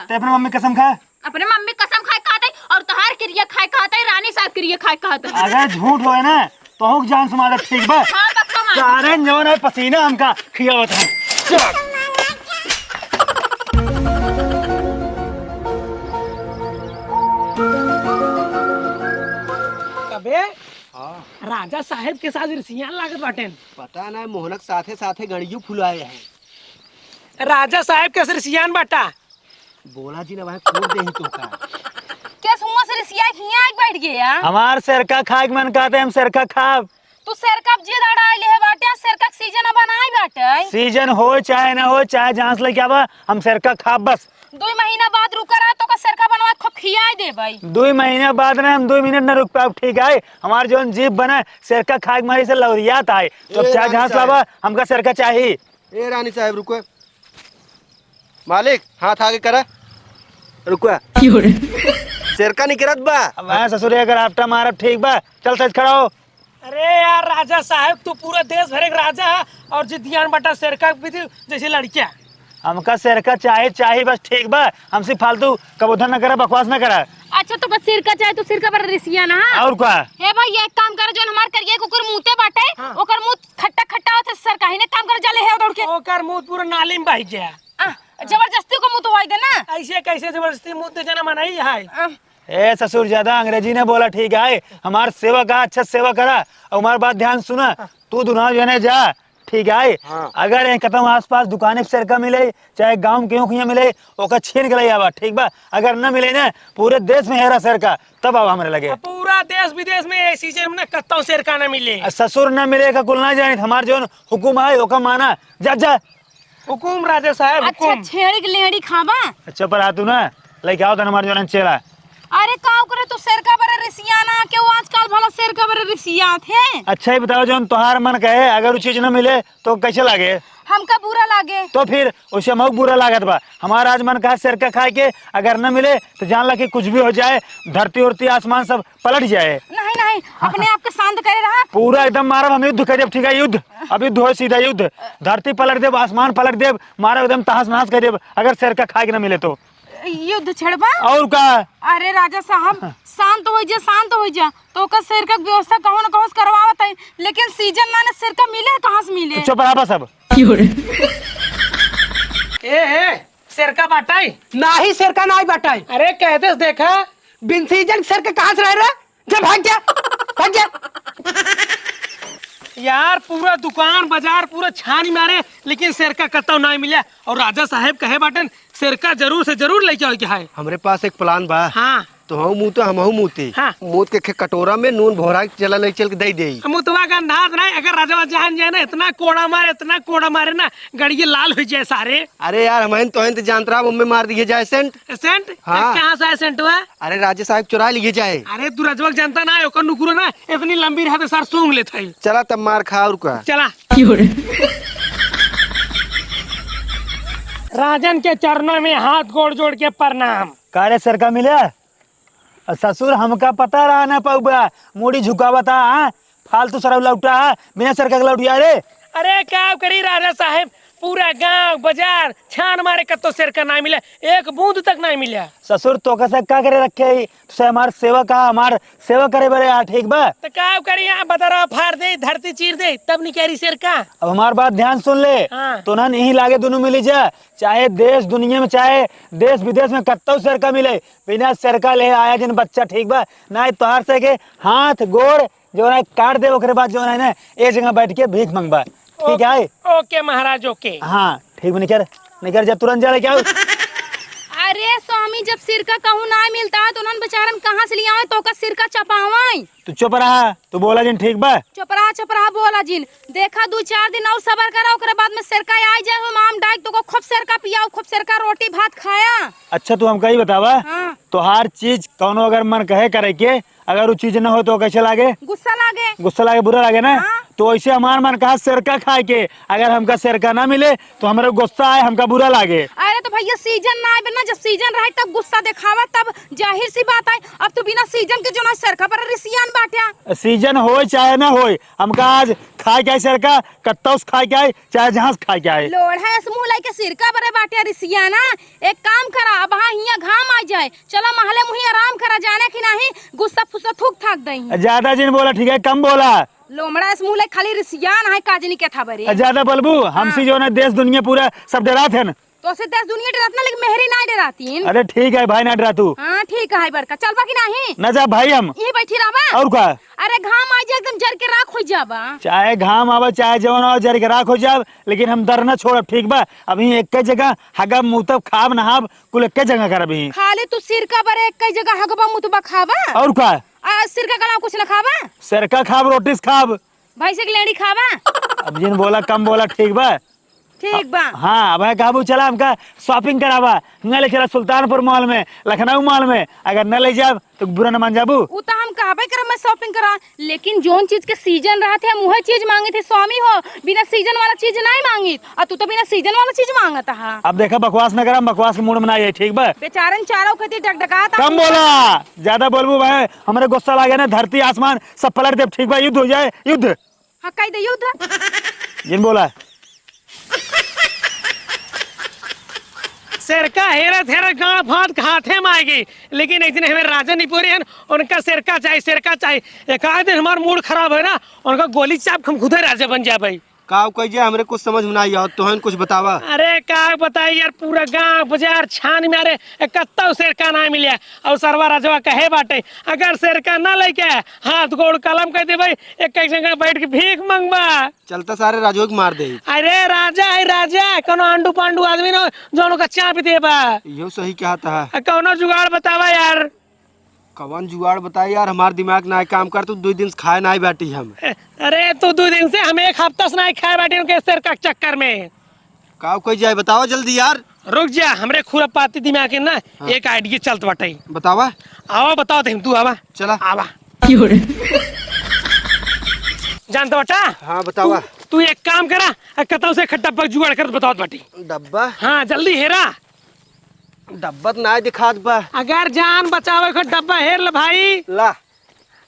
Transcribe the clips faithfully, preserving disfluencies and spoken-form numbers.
ते अपने मम्मी कसम खा। अपने मम्मी कसम खाए कहत है और तोहार किरिया खाए कहत है, रानी साहब किरिया खाए कहत है। अगर झूठ होए ना, तो हुक जान से मारब, ठीक बा? हाँ, पक्का मार। सारे जवन है पसीना हमका खियावत है। चल। अबे, हाँ। राजा साहेब के साथ रिसियान लागत बाटेन। पता ना, मोहनक साथे साथे गड़ियो फुलाए हैं। राजा साहेब के साथ रिसियान बाटा। बोला जी ना भाई, कूट देही तो का। केस हुआ से रिसिया के हियाँ आके बैठ गया? हमार सेरका खाए के मन कहते, हम सेरका खाब। तू सेरका अब जिद अड़ाई लेहे बाटे, सेरका के सीजन अब नाई बाटे। सीजन हो चाहे ना हो, चाहे जहाँ से लेके आवा, हम सेरका खाब बस। दुई महीना बाद रुका रहा, तोका सेरका बनवा के खूब खियाई देबई। दुई महीना बाद ना, हम दुई मिनट ना रुक पाउब, ठीक है? हमार जौन जीभ बना, सेरका खाए के मारी से लौरियात आए। तो ए, चाहे रानी जहाँ से साहब। लावा, हमका सेरका चाही। ए, रानी साहब, रुको। मालिक, हाथ आगे करा। रुको। क्यों रे? सेरका निकरत बा। अब आए ससुरे, अगर आपटा मारब, ठीक बा। चल, सच खड़ा हो। अरे यार, राजा साहेब, तू पूरा देश भरे के राजा है और जिदियान बाटा सेरका भी तू जैसे लड़किया। हमका सेरका चाहे, चाहे बस, ठीक बा। हमसे फालतू कबूतर न करा, बकवास न करा। अच्छा, तो बस सिरका चाहे तो सिरका पर रिसिया ना। और का? हे भाई, एक काम कर, जौन हमार करिया कुकुर मुँहते बाटे, हाँ। ओकर मुँह खट्टा खट्टा होत है, सिरका ही ने काम कर, जाले है उड़ के। ओकर मुँह पूरा नाली में बह गया। आ, जबरदस्ती को मुँह तो दे ना। ऐसे कैसे जबरदस्ती मुँह दे जाना मना ही है? आ, ए ससुर, ज्यादा अंग्रेजी न बोला, ठीक है? हमार सेवा का, अच्छा सेवा करा, और हमार बात ध्यान सुना। हाँ। तू दुना जने जा, ठीक है? हाँ। अगर एक कतम आसपास दुकाने पे सेरका मिले, चाहे गाँव में केहू किहाँ मिले, ओका छीन के ले आवा, ठीक बा? अगर न मिले ना, पूरे देश में हेरा सेरका, तब आवा हमरे लगे। अब पूरा देश विदेश में ए सीजन में ना कत्तौ सेरका न मिले। आ ससुर न मिले का कुल ना जानित, हमार जौन हुकुम है, ओका माना। जा, जा। हुकुम राजा साहेब, अच्छा, हुकुम। छेड़ी के लेड़ी खाबा? अच्छा, पर आ तू ना, लेके आओ तन हमार जौन चेला। अरे, का ओकरे तू सेरका बरे रिसियाना, केहू आजकल भला सेरका बरे रिसियात है? अच्छा, ही बताओ, जौन तोहार मन कहे, अगर उ चीज न मिले, तो कैसे लागे? हमका बुरा लागे। तो फिर उसे हमहू बुरा लागत बा। हमारा आज मन कहा सेरका खाए के, अगर न मिले, तो जान ला कि कुछ भी हो जाए, धरती उरती आसमान सब पलट जाए। नहीं, नहीं, अपने आप के शांत करे रहा। पूरा एकदम मारब हम, युद्ध कर देब, ठीक है, युद्ध। अब युद्ध हो, सीधा युद्ध। धरती पलट देब, आसमान पलट देब, मारब एकदम तहस नहस कर देब, अगर सेरका खाए के न मिले तो। युद्ध छेड़बा? और का? अरे राजा साहब, शांत हो जा, शांत हो जा। तो ओकर सेरका के व्यवस्था कहूँ न कहूँ से करवावत है, लेकिन सीजन माने सेरका मिले, कहाँ से मिले? चुप रहा बस अब। ए, ए, सेरका बाटाई? नाही, सेरका नाही बाटाई। अरे, कहते से देखा। बिन सीजन सेरका कहाँ से रहे रे? जा, भाग जा, भाग जा। यार, पूरा दुकान बाजार पूरा छानी मारे, लेकिन सेरका कतौ नाही मिला। और राजा साहेब कहे बाटन, सेरका जरूर से जरूर लेके आवे के है। हमरे पास एक plan बा। हाँ। तो हम मूत, हमहू मूती। हाँ। मूत के खे-, कटोरा में नून भोरा के चला ले चल के दे दे। मुतवा का अंदाज नहीं, अगर राजवा जान जाए ना, इतना कोड़ा मारे, इतना कोड़ा मारे ना, गड़िए लाल हो जाए सारे। अरे यार, हम तो, तो जानत रहा, मम्मी मार दिए जाए सेंट। सेंट? हाँ। कहाँ से है सेंट हुआ? अरे राजा साहब चुरा लिए जाए। अरे तू रजवा के जनता ना है, ओकर नुकुरो ना इतनी लंबी रहत है, सर सूंघ लेत है। चला तब मार खा और का। चला। राजन के चरणों में हाथ गोड़ जोड़ के प्रणाम। का रे सेरका मिले? अ, ससुर हमका पता रहा ना पउबा, मूड़ी झुकावता, हाँ? फालतू सरऊ लौटा, बिना सेरका के लौटिया रे। अरे का करी राजा साहेब, पूरा गांव बाजार छान मारे कत्तो सेरका नाहीं मिला, एक बूंद तक नाहीं मिला। ससुर तोका से का करे रखे ही, से हमार सेवा का, हमार सेवा करे बरे आ, ठीक बा? तो का करी, यहाँ बदरवा फाड़ दे, धरती चीर दे, तब निकरी सेरका। अब हमार बात ध्यान सुन ले। हाँ। तो ना यही लागे दोनों मिली जा, चाहे देश दुनिया में, चाहे देश विदेश में कत्तो सेरका मिले, बिना सेरका ले आया जिन बच्चा, ठीक बा? नाहीं तोहार से के हाथ गोड़ जौन है काट देब, ओकरे बाद जौन है ना, एक जगह बैठ के भीख मंगबा, ठीक है? OK महाराज, OK। हाँ, ठीक बा, निकर, निकर जा, तुरंत जा लेके आओ। अरे स्वामी, जब सिरका कहूँ ना मिलता है तो उन्हन बेचारन कहाँ से लियावे, तो का सिरका चपावे? तू चुप रहा, तू बोला जिन, ठीक बा? चुप रहा, चुप रहा, बोला जिन। देखा, दू चार दिन और सबर करा, ओकरे बाद में सिरका आई जाए, हम आम डाइक तो को खूब सिरका पियाओ, खूब सिरका रोटी भात खाया। अच्छा, तू हमका ही बतावा, हाँ। तोहार चीज कौनो अगर मन कहे करे के, अगर उ चीज न हो तो कैसे लागे? गुस्सा लागे। गुस्सा लागे, बुरा लागे ना? हाँ। तो ऐसे हमार मन कहा सेरका खाए के, अगर हमका सेरका ना मिले तो हमरे गुस्सा आए, हमका बुरा लागे। अरे तो भैया, सीजन ना आए ना, जब सीजन रहे तब गुस्सा दिखावा, तब जाहिर सी बात आए। अब तू बिना सीजन के जो ना सेरका पर रिसियान बाट्या। सीजन होए चाहे ना होए, हमका आज खाए के आए सेरका, कत्तौ से खाए के आए, चाहे जहाँ से खाए के आए। लोढ़ा ऐस मुँह लेके सिरका बरे बाट्या रिसियाना। एक काम करा, अब हाँ हियाँ घाम आ जाए, चला महले मुही आराम करा, जाने कि नाही गुस्सा फुस्सा थूक थाक दई। ज्यादा जिन बोला, ठीक है, कम बोला। लोमड़ा ऐस मुँह लेके खाली रिसियान है काजनी के था बरे। ज्यादा बोलबू, हमसे हाँ। जो ना देश दुनिया पूरा सब डरात है ना। तो से देश दुनिया डरात ना, लेकिन मेहरी ना डरातीन। अरे ठीक है भाई, ना डरा तू। हाँ ठीक है बड़का, चलबा कि नाही? ना जा भाई हम। यही बैठी रहबा? और का? अरे घाम आ जाए एकदम जर के राख हो जाबा। चाहे घाम आवा, चाहे जवन आवा, जर के राख हो जाब, लेकिन हम दर ना छोड़ब, ठीक बा? अभी एक जगह हगब, मुतब, खाब, नहाब, कुल एक जगह करब ही। खाली तू सिरका बरे एक जगह हगबा, मुतबा, खाबा? और का? आ, सिरका के अलावा कुछ ना खाबा? सिरका खाब, रोटी से खाब। भैंस के लेड़ी खाबा? अब जिन बोला, कम बोला, ठीक बा? ठीक बा। हाँ, अब है कहबू, "चला हमका shopping करावा, न ले चला सुल्तानपुर mall में, लखनऊ mall में।" अगर न ले जाब तो बुरा न मान जाबू। उ तो हम कहबे करब मैं shopping करा, लेकिन जोन चीज के सीजन रहत है, हम उहे चीज मांगित है स्वामी हो, बिना सीजन वाला चीज नहीं मांगित। और तू तो बिना सीजन वाला चीज मांगत हा। अब देखा, बकवास न करा, हम बकवास के मूड में ना आई, ठीक बा? बेचारन चारों खेती डगडगात कम बोला, ज्यादा बोलबू भाई, हमरे गुस्सा लागे ना, धरती आसमान सब पलट देब, ठीक बा? युद्ध हो जाए, युद्ध। हाँ, कह दे युद्ध। जिन बोला। सेरका हेरत हेरत गांड फांद के हाथे में आएगी, लेकिन एक दिन हमें राजा निपोरी हन, उनका सेरका चाही, सेरका चाही। एक आध दिन हमार मूड खराब है ना, उनका गोली चाप के हम खुदे राजा बन जाए भाई। का कह जाए, हमरे कुछ समझ में ना आई, तोहन कुछ बतावा। अरे का बताई यार, पूरा गांव बाजार छान मारे, कत्ता सेरका ना मिले, और सरवा राजवा कहे बाटे, अगर सेरका ना लेके हाथ गोड़ कलम कर दे भाई, एक एक जगह बैठ के भीख मंगबा। चलता सारे राजो के मार दे। अरे राजा है राजा, कोनो आंडू पांडू आदमी न, जोन ओका चाप देबा। इहो सही कहत हा। आ, कौनो जुगाड़ बतावा यार। कवन जुगाड़ बताई यार, हमार दिमाग ना काम कर, तू दो दिन से खाए ना बाटी हम। ए, अरे तू दो दिन से, हम एक हफ्ता से ना खाए बाटी उनके सेरका के चक्कर में। का कोई जाए बतावा जल्दी यार। रुक जा, हमरे खुरापाती दिमाग के ना हाँ। एक idea चलत बाटे। बतावा। आवा बताओ तुम, तू आवा। चला। आवा। जानत बाटा? हाँ, बतावा। तू, तू एक काम करा, आ, कतौ से एक डब्बा जुगाड़ कर बतावत बाटी। डब्बा? हाँ, जल्दी हेरा। डब्बा त ना दिखात बा। अगर जान बचावे को डब्बा हेर ले भाई। ला।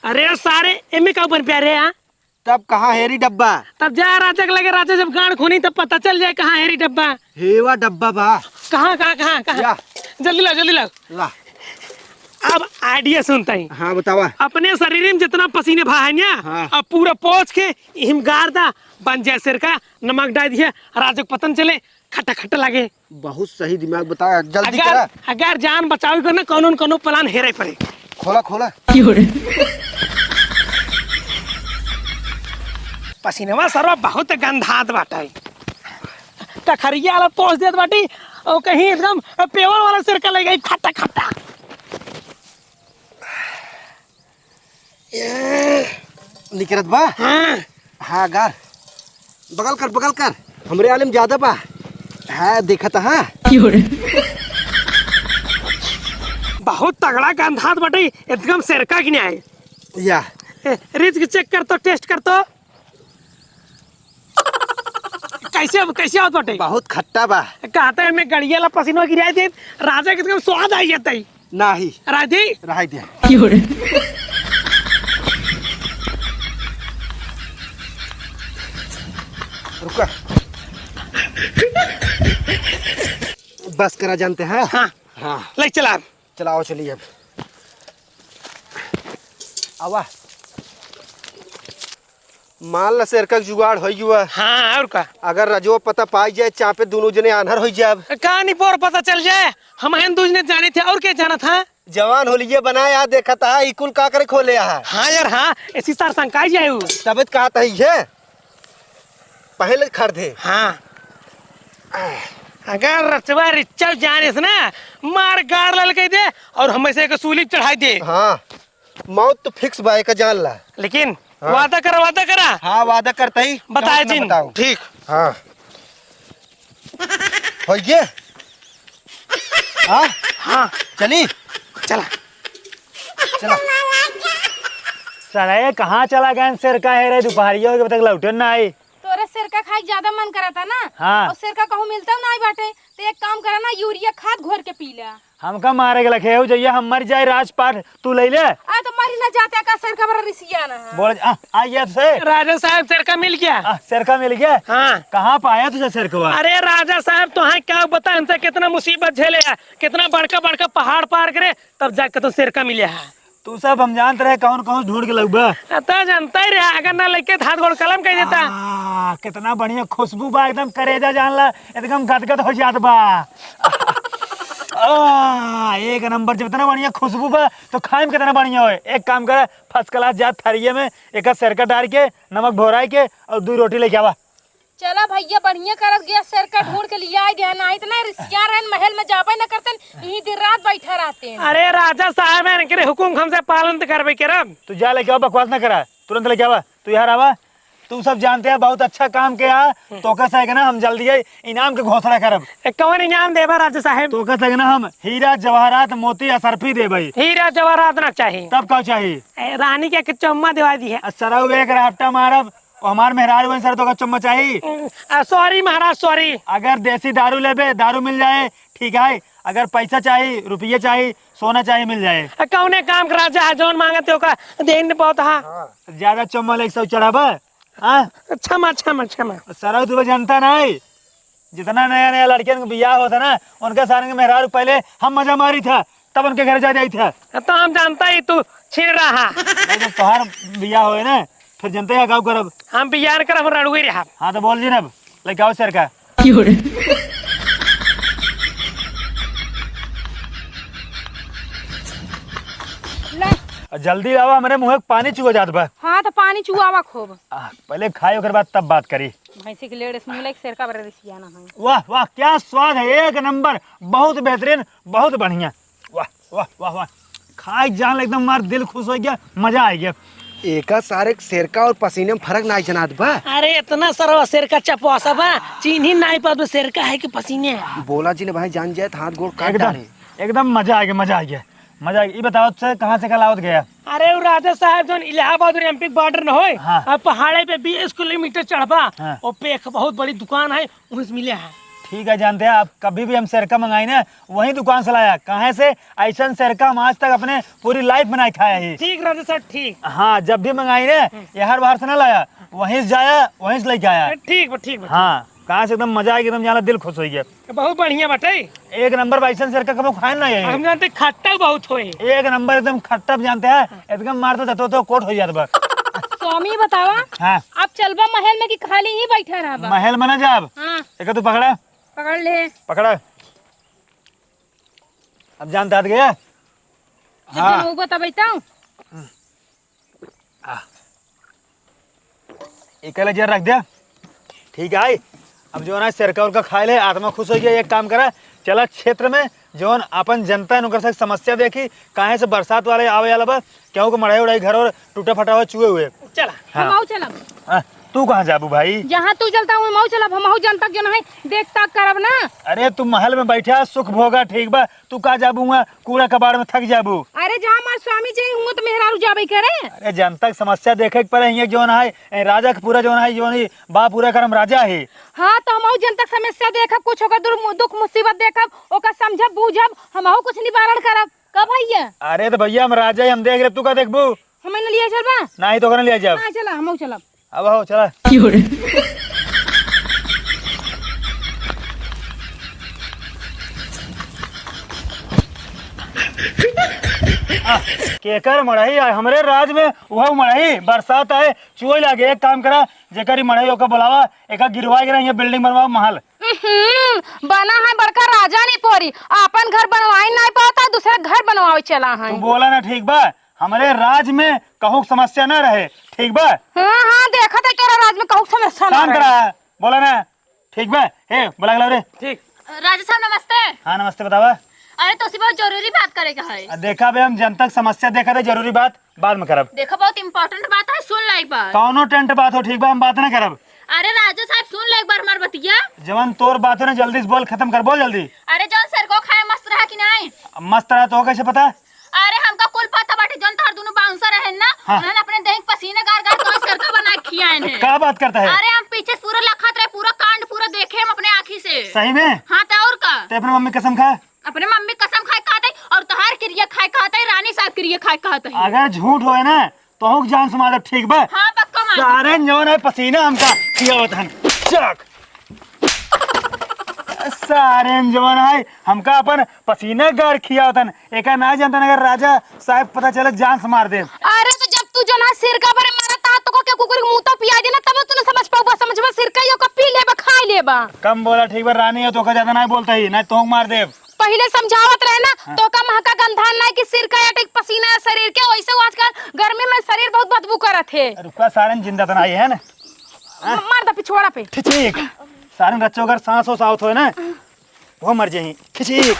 अरे सारे, एमे का बन प्यारे, हाँ? तब कहाँ हेरी डब्बा? तब जा राजा के लगे, राजा जब गांड खोनी तब पता चल जाए कहाँ हेरी डब्बा। हेवा डब्बा बा। कहाँ, कहाँ, कहाँ, कहाँ? या। जल्दी लाओ, जल्दी लाओ। ला। अब idea सुनता ही। हाँ, बतावा। अपने शरीर में जितना पसीने बहा है ना, हाँ। अब पूरा पोंछ के इहिम गार दा, बन जाए सेरका, नमक डाल दिया, राजा को पता न चले, खट्टा खट्टा लागे। बहुत सही दिमाग बताया, जल्दी अगर, करा। अगर जान बचावे को ना, कौनो न कौनो plan हेरे पड़े। खोला, खोला। पसीनवा सरवा बहुत गंधात बाटे। कखरिया वाला पोंछ देत बाटी, और कहीं एकदम पेवर वाला सेरका ले गई, खट्टा खट्टा। निकरत बा? हाँ। हाँ, गार। बगल कर, बगल कर। हमरे आले में ज्यादा बा। हाँ, देखत, हाँ। बहुत तगड़ा गंधात बाटे, एकदम सेरका की नहीं आए। या। ए, रिच के check कर तो, test कर तो। कैसे, कैसे आवत बाटे? बहुत खट्टा बा। कहते हैं, मैं गड़िया ला पसीना गिराई दे, राजा के एकदम स्वाद आई जाता है। नाही। राधे? रहाई दे। रुका। बस करा जानते हैं। हाँ। हाँ। ले चला। चलाओ, चलिए अब। आवा। मान ला सेरका के जुगाड़ होइ गवा। हाँ, और का? अगर रजवा पता पाई जाए, चापे दुनों जने आन्हर होइ जाब। का निपोर पता चल जाए? हमहिन दुइ जने जानी थे, और के जानत हा? जवान होलिये बनाए आ, देखत हा, ई कुल का करे खोले आ? हाँ यार, हाँ, ऐसी सार संकाई जाए उ। तबे त कहत है ये। पहले खरीदे। हाँ। अगर रचवा रिच्चा जाने से ना, मार गार लल के दे और हमें से एक सूली चढ़ाई दे। हाँ। मौत तो fix बा, एका जान ला। लेकिन हाँ। वादा करा, वादा करा। हाँ, वादा करता ही। बताए चौक ना जिन। बताओ। ठीक। हाँ। होइगे? हाँ? हाँ। चली? चला। चला। साला, ये कहाँ चला गए? सेरका है रे, दुपहरिया हो गया, अभी तक लौटे ना आई। तोरे सेरका खाए के ज्यादा मन करता ना? हाँ। और सेरका कहूँ मिलता ना आई बाटे, तो एक काम करा ना, यूरिया खाद घोर के पी ले। हमका मारे के लखे हो जइया, हम मर जाए राजपाट, तू ले ले। आ, तो मरी ना जाते का, सेरका बड़ा रिसिया ना है। बोल, आ, आ गया तुझे। राजा साहब, सेरका मिल गया। आ, सेरका मिल गया? हाँ। कहाँ पाया तुझे सेरकवा? अरे राजा साहब, तो हाँ क्या बता, हमसे कितना मुसीबत झेले है, कितना बड़का बड़का पहाड़ पार करे, तब जाके तो सेरका मिले है। तू सब हम जानत रहे कौन कौन ढूंढ के लउबा। आ, तो जानता ही रहा, अगर ना लेके तो हाथ गोड़ कलम कह देता। आ, कितना बढ़िया खुशबू बा, एकदम करेजा जान ला, एकदम गदगद हो जात बा। आ, एक नंबर, जब इतना बढ़िया खुशबू बा, तो खाए में कितना बढ़िया होए। एक काम कर, फर्स्ट क्लास जा थरिये में एक सेरका डाल के, नमक भोराई के और दो रोटी लेके आवा। चला भैया, बढ़िया करत गया, सेरका ढूंढ के लिया आ गया, ना इतना रिसिया रहन, महल में जाबे न करतन, यही दिन रात बैठा रहते। अरे राजा साहब, इनके हुकुम हमसे पालन तो करबे करब। तू जा लेके आवा, बकवास ना करा, तुरंत लेके आवा। तू यहाँ आवा, तू सब जानते हैं बहुत अच्छा काम किया, तोका से है ना हम जल्दी ही इनाम के घोषणा करब। ए, कौन इनाम देबा राजा साहब? तोका से है ना हम हीरा जवाहरात मोती असरफी देबे। हीरा जवाहरात ना चाही। तब का चाही? ए, रानी के एक चुम्मा दिवा दी है। आ, सरऊ एक राफ्टा मारब, ओ हमार मेहरारू बन सर, तोका चुम्मा चाही? आ, सॉरी महाराज, सॉरी। अगर देसी दारू लेबे, दारू मिल जाए, ठीक है। अगर पैसा चाही, रुपये चाही, सोना चाही, मिल जाए। आ, कौने काम के राजा है, जौन मांगते ओका देन बहुत हा। ज्यादा चुम्मा लेके सब चढ़ाबा, हाँ? क्षमा, क्षमा, क्षमा। सरऊ तू जनता नहीं, जितना नया नया लड़कियन के बियाह होता ना, उनके सारन के मेहरारू पहले हम मजा मारी था, तब उनके घर जा जाई था। तो हम जानता ही तू छिड़ रहा। भाई, जब तोहार बियाह होए ना, फिर जनते का गाँव करब। हम बियाह न करब, हम रड़ुए रहब। हाँ, तो बोल जी ना अब, लेके आओ सेरका। ला। जल्दी लावा, हमरे मुँह के पानी चुआ जात बा। हाँ, तो पानी चुआवा खूब। आ, पहले खाए, ओकर बाद तब बात करी। भैंसी के लेड़े से मुँह लाइक सेरका बरे रिसियाना है। वाह, वाह, क्या स्वाद है, एक नंबर, बहुत बेहतरीन, बहुत बढ़िया। वाह, वाह, वाह, वाह, खाए जान एकदम हमार दिल खुश हो गया, मजा आ गया। एका सारे सेरका और पसीने में फर्क नाई जनात बा। अरे इतना सरवा सेरका चपवासा बा, चीन्ही नाई पात बा सेरका है कि पसीने है। बोला जी ने भाई, जान जाए तो हाथ गोड़ काट एकदम, डाले। एकदम मजा आ गया, मजा आ गया, मजा आ गया। ये बताओ सर, कहाँ से कल आवत गया? अरे वो राजा साहब जौन इलाहाबाद और एमपी के बॉर्डर न होए, हाँ। अब पहाड़े पे बीस किलोमीटर चढ़बा, हाँ। वो पे एक बहुत बड़ी दुकान है, वहीं से मिले है। ठीक है, जानते हैं आप, कभी भी हम सेरका मंगाई ना, वहीं दुकान से लाया। कहाँ से? ऐसा सेरका हम आज तक अपने पूरी लाइफ में नहीं खाया ही। ठीक राजा सर, ठीक। हाँ, जब भी मंगाई ना, हम्म। यहाँ बाहर से ना लाया, वहीं से जाया, वहीं से लेके आया। ठीक बा, ठीक बा। हाँ, कहाँ से एकदम मजा आ गया, एकदम जाना दिल खुश हो गया। बहुत बढ़िया बाटे। एक नंबर बा, ऐसन सेरका कबो खाए ना है। हम जानते खट्टा बहुत होए। एक नंबर एकदम खट्टा जानते हैं, एकदम मार तो दतो तो कोट हो जात बा। स्वामी बतावा, हाँ। अब चलबा महल में कि खाली ही बैठा रहबा? महल में ना जाब। हाँ। एक तू पकड़ा। पकड़ ले। पकड़ा। अब जान दाद गया। जिस दिन हाँ। होगा तब अइताऊँ। हाँ। एका ले जरा रख दे। ठीक है, अब जौन है सेरका उरका खाए ले, आत्मा खुश हो गया। एक काम करा, चला क्षेत्र में जौन अपन जनता है, ओकर से समस्या देखी, काहे से बरसात वाले आवे वाला बा, केहू के मड़ाई उड़ाई घर और टूटा फटा हुआ चुए हुए। चला। हाँ। हमहू चलब। हाँ, तू कहाँ जाबू भाई? जहाँ तू चलता हूँ, हमहू चलब। हमहू जनता के जौन है देख ताक करब ना। अरे तू महल में बैठा, सुख भोगा, ठीक बा, तू का जाबू हुआ कूड़ा कबाड़ में थक जाबू। अरे जहाँ हमार स्वामी जी हुआ तो मेहरारू जाबे करे। अरे जनता के समस्या देखे के पड़े, हियाँ जौन है, ए, राजा के पूरा जौन है, जौन है, बा पूरा करम राजा है। हाँ, तो हमहू जनता के समस्या देखब, कुछ ओकर दुर-, दुख मुसीबत देखब, ओकर समझब बूझब, हमहू कुछ निवारण करब। का भैया? अरे तो भैया हम राजा ही, हम देख ले, तू का देखबू? हमें न लिया चलबा? नहीं तो ओकरे लिया जाब। हाँ, चला, हमहू चलब। अब हो, चला। क्यों रे? आ, केकर मड़ही आए हमरे राज में, वह मड़ही बरसात आए, चुए लागे। एक काम करा, जेकर ई मड़ही ओकर बुलावा, एका गिरवा गिरा, ये बिल्डिंग बनवा महल। हम्म, बना है बड़का राजा नहीं पोरी, आपन घर बनवाई नहीं पाता, दूसरा घर बनवावे चला है। तू बोला ना, ठीक बा, हमरे राज में कहूँ समस्या ना रहे, ठीक बा? हाँ, हाँ, देखा था तोरा राज में कहूँ समस्या ना शांत रहे। रहा, बोला ना, ठीक बा? हे, बुला के लाओ रे। ठीक। राजा साहब, नमस्ते। हाँ, नमस्ते, बतावा। अरे, तोसे बहुत जरूरी बात करे के है। आ, देखा बे, हम जनता के समस्या देखा थे, जरूरी बात बाद में करब। देखो, बहुत important बात है, सुन ला एक बार। कौनो टेंट बात हो, ठीक बा, हम बात ना करब। अरे राजा साहब, सुन ला एक बार हमार बतिया। जवन तोर बात हो ना, जल्दी से बोल, खत्म कर, बोल जल्दी। अरे, जौन सेरको खाए मस्त रहा कि नहीं? अब मस्त रहा तो कैसे पता? अरे हमका कुल पता बाटे, जौन तोहर दुनू bouncer रहेन ना, हाँ। उन्हन अपने देह के पसीना गार गार तोहर सिरका बना के खियाएन है। का बात करता है? अरे हम पीछे से पूरा लखत रहे, पूरा कांड पूरा देखे हम अपने आँखी से। सही में? हाँ, तो और का? ते अपने मम्मी कसम खा। अपने मम्मी कसम खाए कहत है और तोहार किरिया खाए कहत है, रानी साहब किरिया खाए कहत है। अगर झूठ होए ना, तोहूँ के जान से मारब, ठीक बा? हाँ, पक्का मार। सारेन जौन है पसीना हमका खियावत हन। चक। सारेन जौन है हमका अपन पसीना गार खियावत हन। एका ना जानतन, अगर राजा साहब पता चले, जान से मार देब। अरे तो जब तू जौन है सिरका बरे मारत हा, तो को के कुकुर के मुंह तो पिया देना, तब तू ना समझ पाउबा, समझबा, सिरका यो का पी लेबा, खाई लेबा। कम बोला, ठीक बा रानी, है तो का ज्यादा ना बोलता ही, ना तोहूँ मार देब। पहिले समझावत रहे ना, हाँ। तो का महका गंधान ना कि सिरका या टिक पसीना है शरीर के, वैसे वो आजकल गर्मी में शरीर बहुत बदबू करत है। रुका सारेन जिंदा तना आई है ना? हाँ? म-, मार दा पिछवाड़ा पे। ठीक, ठीक। सारेन रच्चो अगर सांस हो सावत होए ना, वो मर जाही। ठीक।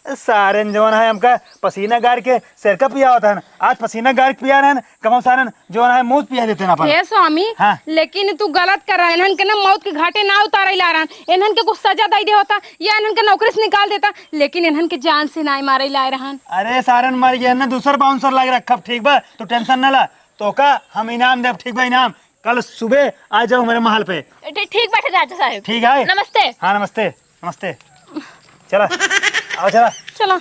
सारेन जौन है हमका पसीना गार के सिरका पियावत हन, आज पसीना गार के पिया रहन, कमो सारेन जौन है मौत पिया देते ना अपन। हे स्वामी, हाँ। लेकिन तू गलत कर रहा, इन्हन के ना मौत के घाटे ना उतारे ला रहन, इन्हन के कुछ सजा दे दे होता या इन्हन के नौकरी से निकाल देता, लेकिन इन्हन के जान से ना मारे ला रहन। अरे सारेन मर गए ना, दूसर bouncer लाग रखब, ठीक बा, तू tension ना ला, तो का हम इनाम देब, ठीक बा, इनाम। कल सुबह आ जाओ मेरे महल पे। ठी-, ठीक बाटे राजा साहब। ठीक है? नमस्ते। हाँ, नमस्ते, नमस्ते। चला, आओ, चला। चला।